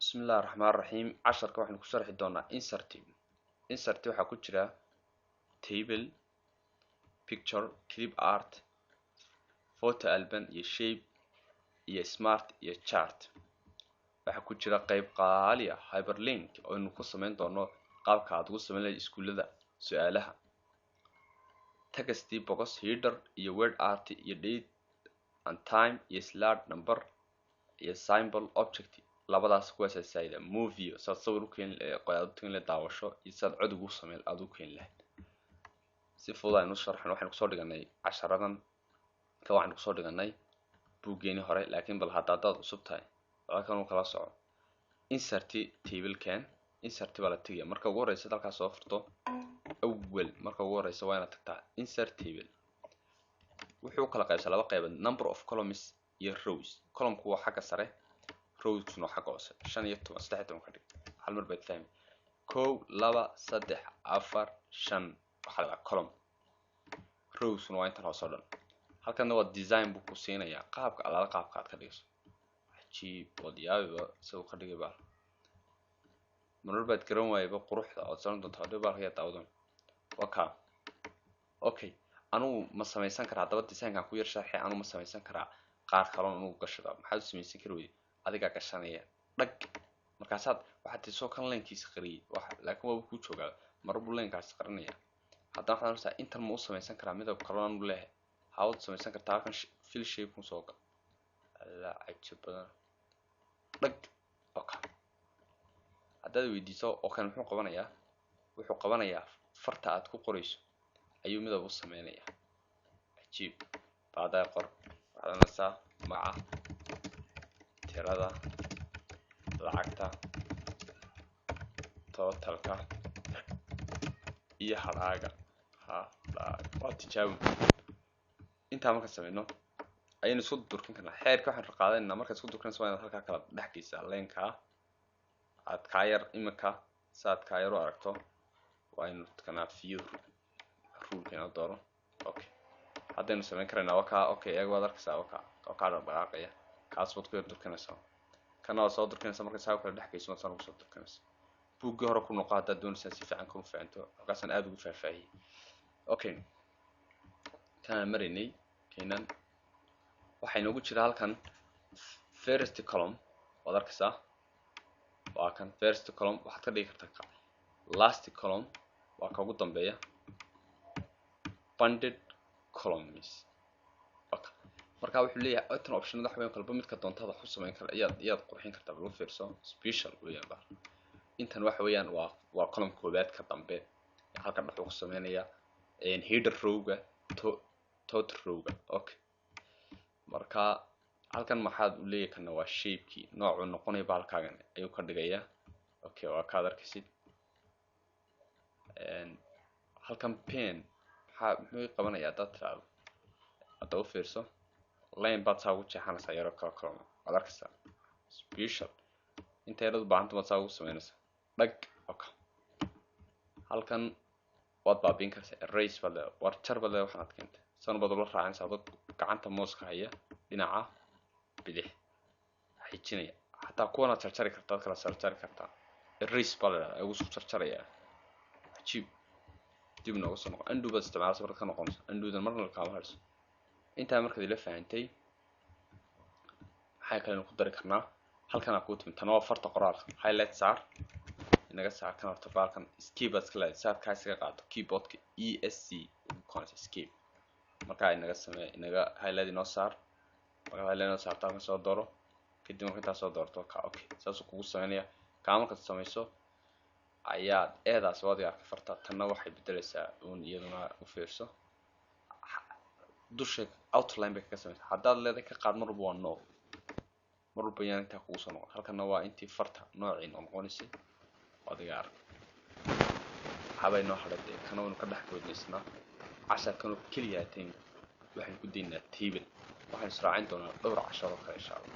Bismillahi Raxmaan Raxiim. Casharka waxaynu ku sharxi doonaa insert. Insert waxaa ku jira table, picture, clip art, photo album iyo shape iyo smart iyo chart. Waxaa ku jira qeyb qaali ah, hyperlink, oo aynu ku samayn doono qaabka aad ugu samayn lahayd iskuullada su-aalaha, text box, header iyo word art iyo date and time iyo slide number iyo symbol, object. Labadaas kuwaas saida movie, saad sawir u keeni, aad u keeni lahayd daawasho, iyo saad cod ugu sameyn aad u keeni lahayd. Si fudud aynu u sharxno. Waxaynu kusoo dhiganay casharadan ka, waxaynu kusoo dhiganay buuggeeni hore, laakiin bal hadda haddaad cusub tahay, halkan uu kala soco. Insert table-kan, insert baa la tegaya. Marka ugu horeysa halkaas soo furto awel, marka ugu horeysa waa inaad tagtaa insert table. Wuxuu kala qaybsaa laba qaybood: number of columns iyo rows. Columnku waa xagga sare, rowskuna waa xagga hoose. 15, 13 ka dhig, hal mar baad fahmi. Kow, laba, saddex, afar, shan waxaa la dhahaa column. Rowskuna waa intan hoose o dhan. Halkanna waa design buu ku siinayaa, qaabka alaala qaabka aad ka dhigayso. Cajiib, waad yaabiba isagoo ka dhigay baal. Marar baad garan waayaba quruxda ood saran doonta hadii baalka yaa daawadan waa kaa. Okay, anugu ma samaysan karaa haddaba designkan ku yar sharxay? Anugu ma samaysan karaa qaar kaloon anugu gashada? Maxaad u samaysan kari weyday? Adigaa gashanaya dhag. Markaasaad waxaad tii soo kan linekiisa qariyay wax, laakiin waaba kuu joogaa, mar buu linekaasi qarinaya. Haddana waxaad oranaysaa, intan ma u samaysan karaa midab kaloon anugu leeyahay? Hawaad samaysan kartaa. Halkan fill shape kun soo gal. Alla, cajab badan. Dhag. Okay, haddaad weydiiso oo kan muxuu qabanayaa? Wuxuu qabanayaa farta aad ku qorayso ayuu midab u sameynayaa. Cajiib. Baadaa qor, waxaad oranaysaa magaca, tirada lacagta, totalka iyo hadhaaga. Hadhaaga waa tijaabo. Intaa markaan sameyno ayaynu isku durkin karnaa. Xeerka waxaan qaadanayna, markaad isku durkinaysa, waa inaad halkaa kala dhex geysaa linekaa aad kaa yar imika si aad kaa yar u aragto. Waa inu kanaa view ruleka inoo dooro. Okay, haddaynu samayn karaynaa. Waa kaa. Okay, eeg, waad arkaysaa, waa kaa, waa kaa dhaqdhaqaaqaya. Kaas baad ku yar durkinaysaa, kana waad soo durkinaysaa. Marka saa kala dhex geyso, waad saan ugu soo durkinaysaa. Buuggii hore ku noqo haddaad doonaysaa si fiican kuu fahanto, halkaasaan aada ugu faahfaahiyey. Okay, kanaan maraynay. Keenan waxaa inoogu jira halkan first column, waad arkaysaa, waa kan first column. Waxaad ka dhigi kartaa last column, waa ka ugu dambeeya, banded columns. Okay, marka wuxuu leeyahay intan optionada waxa weyan kalba midka doontaada wax u samayn kara, iyaad qurxin kartaa. Lagu fiirso, special weeyaan ba. Intan waxa weeyaan waa column koowaad ka dambe, halkan dhexuu ku sameynaya header rowga, to total rowga. Okay, marka halkan maxaad u leeyahay? Kana waa shapekii, noocuu noqonaya bahalkaagan ayuu ka dhigayaa. Okay, waa kaad arkaysid. Halkan pen maxaa muxuu qabanayaa haddaad tiraahdo? Hadda u fiirso, line baad saa ugu jeexanaysaa yaroo kala column, waad arkaysaa. Special inta yarad u baahanta baad saa ugu samaynaysaa. Dhag. Okay, halkan waad baabiin kartaa, erase baad leedahay, war jar baad leedahay. Waxaad keentay san baad ula raacinaysaa adoo gacanta mouska haya dhinaca bidix xijinaya. Xataa kuwanaad jarjari kartaa, ad kala jarjari kartaa. Erase baa la dhahdaa, ugu soo jarjarayaa. Cajiib. Dib nooga soo noqon. Undo baad isticmaalaysa markaad ka noqonayso. Undodan marna kaama harso. Intaa markaad ila fahantay, maxaa kalenu ku dari karnaa? Halkanaa kuu timi. Tana waa farta qoraalka. Highlight saar, inaga saar kan horta. Baalkan escape baad iska leedahay si aad kaa isaga qaato. Keyboardka ESC ugu escape. Markaa inaga samee, inaga highlight inoo saar. Markaad highlight inoo saarto, halkan soo dooro. Kadib marka intaa soo doorto ka, okay, saasuu kugu sameynaya. Kaa markaad samayso ayaad eedaas waad arkay farta. Tanna waxay bedelaysaa uun iyaduna, u fiirso, dusha outline bay kaga samaysaa. Haddaad leedahay ka qaad mar walba, waa no, mar walba yaan intaa kugu soo noqon. Halkanna waa intii farta noocii noqonaysay, adiga arka. Waxaabay noo hadhay dee kana waynu ka dhex boodnaysnaa. Casharkanoo keliya hatayn waxaynu ku daynaa table. Waxaynu israacin doonaa dhowr cashar oo kale, insha Allah.